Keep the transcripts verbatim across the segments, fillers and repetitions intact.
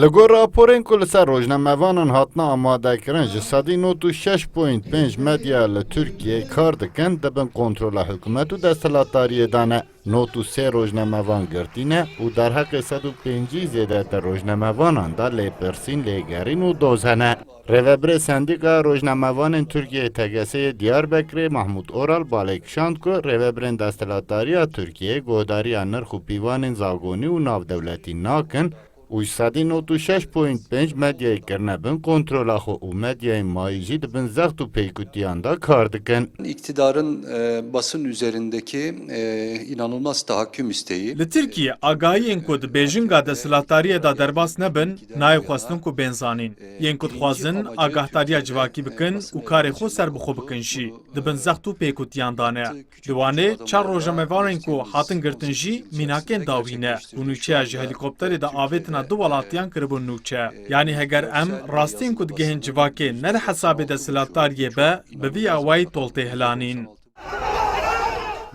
Li gor raporên ku li ser rojnamevanan hatine amadekirin, ji sedî nod û şeş point pênc medya li Tirkiyeyê kar dikin, di bin kontrola hikûmet û desthilatdariyê de ne. Nod û sê rojnamevan girtî ne û derheqê sed û pêncî zêdetir rojnamevanan de lêpirsîn, lêgerîn û doz hene. Rêvebirê Sendîkaya Rojnamevanên Tirkiyeyê, T G S'ê, yê Diyarbekirê Mahmûd Oral balê kişand ku rêvebirên desthilatdariya Tirkiyeyê guhdariya nirx û pîvanên zagonî û navdewletî nakin û ji sedî nod û şeş point pênc medyayê kirine bin kontrola xwe û medyayên mayî jî di bin zext û pêkutiyan de kar dikin. İktidarın e, basın üzerindeki e, inanılmaz tahakküm isteği. Li Tirkiye agahiyên ku di bêjinga desthilatdariyê de derbas nebin, nayê xwestin ku bên zanîn. Yên ku dixwazin agahdariya civakî bikin û karê xwe ser bi xwe bikin jî, di bin zext û pêkutiyan de ne. Di Wanê çar rojnamevanên ku hatin girtin jî mînakên dawî ne û nûçeya ji helîkopterê de avêtina du welatiyan kiribûn nûçe. Yanî heger em rastiyên ku digihên civakê ne li hesabê desthilatdariyê be, bi vî awayî tol tê hilanîn.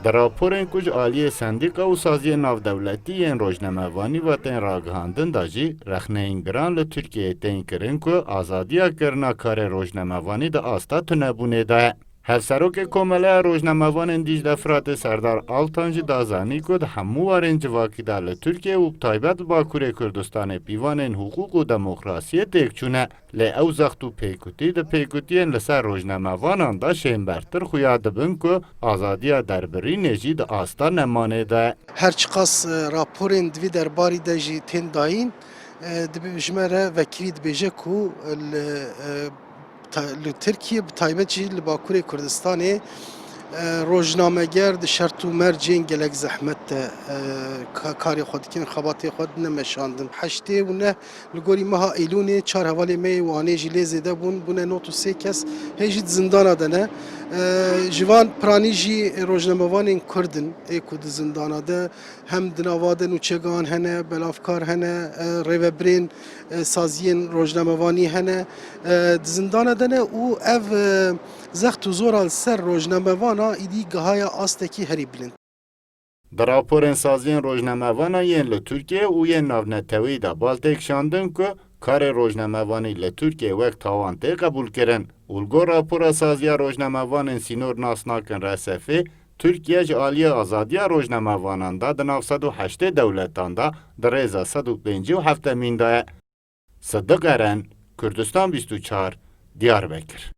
Di raporên ku ji aliyê sendîka û saziyên navdewletî yên rojnamevanî ve tên ragihandin de jî, rexneyên giran li Tirkiyeyê tên kirin ku azadiya kirina karê rojnamevanî di asta tunebûnê de ye. Hevserokê Komeleya Rojnamevanên Dîcle Firatê Serdar Altan jî da zanî ku di hemû warên civakî de li Tirkiye û bi taybet li Bakurê Kurdistanê pîvanên hiqûq û demokrasiyê têk çûne. Lê ew zext û pêkutî di pêkutiyên li ser rojnamevanan de şênbertir xuya dibin ku azadiya derbirînê jî di asta nemanê de. Her çiqas, e, raporên di vî derbarî de jî tên dayîn, e, dibe-, ji me re vekirî dibêje ku li, e, ta-, li Tirkiye, bi taybet jî li Bakurê Kurdistanê, e, rojnameger di şert û mercên gelek zehmet de, e, ka-, karê xwe dikin, xebatê xwe dine meşandin. Heştê û neh Li gorî meha Eylûnê çar hevalê me yê Wanê jî lê zêde bûn, bûne nod û sê kes, hê jî di zindana de ne. E, ji van piranî jî rojnamevanên Kurd in, ê ku di zindana de hem di nava de nûçegan hene, belavkar hene, e, rêvebirên, e, saziyên rojnamevanî hene, e, di zindana de ne û ev, e, zext û zora li ser rojnamevana îdî gihaya astekî herî bilind. Di raporên saziyên rojnamevana yên li Tirkiye û yên navneteweyî de bal tê kişandin ku karê rojnamevanî li Tirkiye wek tawan tê qebûlkirin û li gor rapora Saziya Rojnamevanên Sînor Nas Nakin, R S F'ê, Tirkiye ji aliyê azadiya rojnamevanan de di nav sed û heştê dewletan de di rêza sed û pêncî û heft emîn de ye. Sidiq Eren, Kurdistan bîst û çar, Diyarbekir.